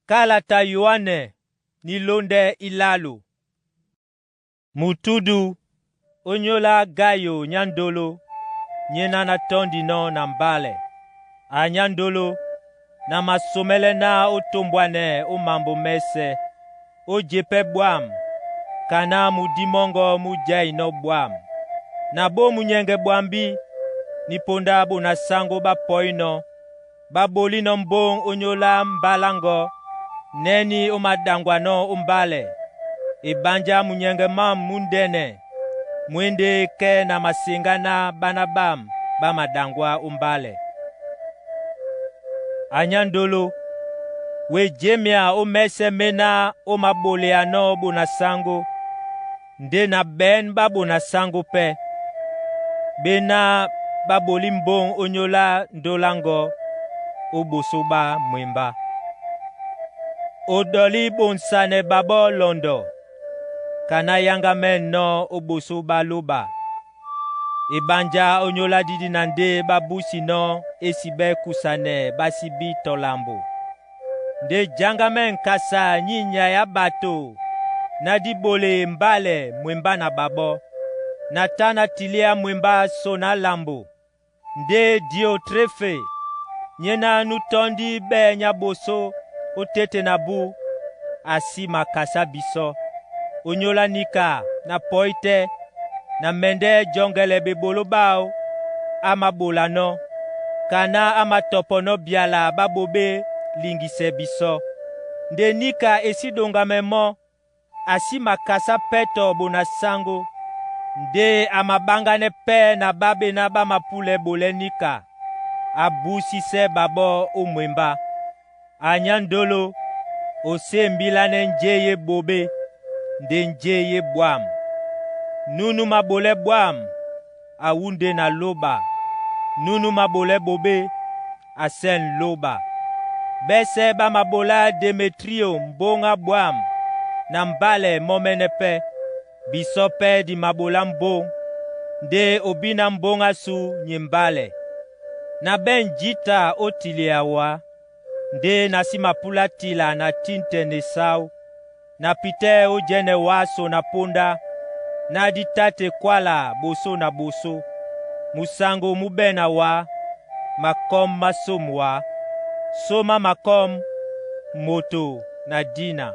Kalata Yoane ni londɛ ilalu. Mutudu onyola Gayo nyándolo nyéná na tɔ́ndinɔ́ na mbálɛ. A nyándolo, na masomɛlɛ náh ó tombwanɛ ó mambo mɛ́sɛ̄, ó je pɛ́ bwâm, ka náh mudí mɔ́ŋgɔ́ mú jainɔ́ bwâm. Na bó munyɛŋgɛ bwambí, nípóndá bona sáŋgó bá pɔínɔ̄, ɓá bolínɔ̄ mbóŋ ónyólá mbáláŋgɔ̄, nɛ́nī ó maɗaŋgwanɔ́ ó mbálɛ. Eɓanjá munyɛŋgɛ mâm múndɛ́nɛ mú e ndé kɛ́ na maseŋgá ná báná ɓâm ɓá maɗaŋgwá ó mbálɛ. A nyándolo, we jémea ó mɛ́sɛ̄ méná ó maɓoleanɔ́ bona sáŋgó, ndé na ɓɛ̌n ɓá bona sáŋgó pɛ́, ɓéná ɓá bolí mbóŋ ónyólá ndóláŋgɔ̄ ó ɓosó ɓá mwembá. O ɗɔlí ɓonsanɛ ɓaɓɔ́ lɔndɔ, ka ná yáŋgamɛ́nɔ́ ó ɓosó ɓá lóba. Eɓanjá ónyólá dídí na ndé ɓá búsinɔ́ e si ɓɛ́ kusanɛ ɓá sí bí tɔ lambo. Ndé jáŋgamɛ́ ŋkasa ní nyay á ɓato ná dí ɓole mbálɛ mwembá na ɓaɓɔ́, na tá na tilíá mwembá sona lambo. Ndé Diotrefe, nyéná nú tɔ́ndí ɓɛ̂ nyáɓosó ó tete na bú, a sí makasá bisɔ́. Ónyólá níka na pɔ́í tɛ́, na mɛndɛ́ jɔŋgɛlɛ ɓeɓoló ɓáō á māɓolanɔ́, ka ná á matɔpɔnɔ́ byala ɓá ɓoɓé liŋgisɛ bisɔ́. Nde níka e sí ɗoŋgamɛ mɔ́, a sí makasá pɛ́ tɔ bona sáŋgó, ndé a maɓáŋgánɛ́ pɛ́ na ɓá ɓená ɓá mapúlɛ́ ɓolɛ́ níka, a búsísɛ́ ɓaɓɔ́ ó mwembá. A nyándolo, osé mbílánɛ́ njé é ɓoɓé, ndé njé é ɓwâm. Núnú maɓolɛ́ bwâm, a wúndé na lóba. Núnú maɓolɛ́ ɓoɓé, a sɛ́ n lóba. Ɓɛ́sɛ̄ ɓá maɓolá Demetrio mbóŋ á ɓwâm na mbálɛ mɔ́mɛ́nɛ́ pɛ́. Bisɔ́ pɛ́ di maɓolá mbóŋ, ndé o bí ná mbóŋ ásu nye mbálɛ. Na ɓɛ̂n jǐta ó tilia wá, ndé na sí mapúlá tila na tíntɛnɛ esáú. Na pitɛ́ ó jɛ́nɛ wá sona póndá, ná dí táte kwála bosó na bosó. Musaŋgo mú ɓɛ̂n na wá, makɔ́m má sôm wá. Sómá makɔ́m, moto na dina.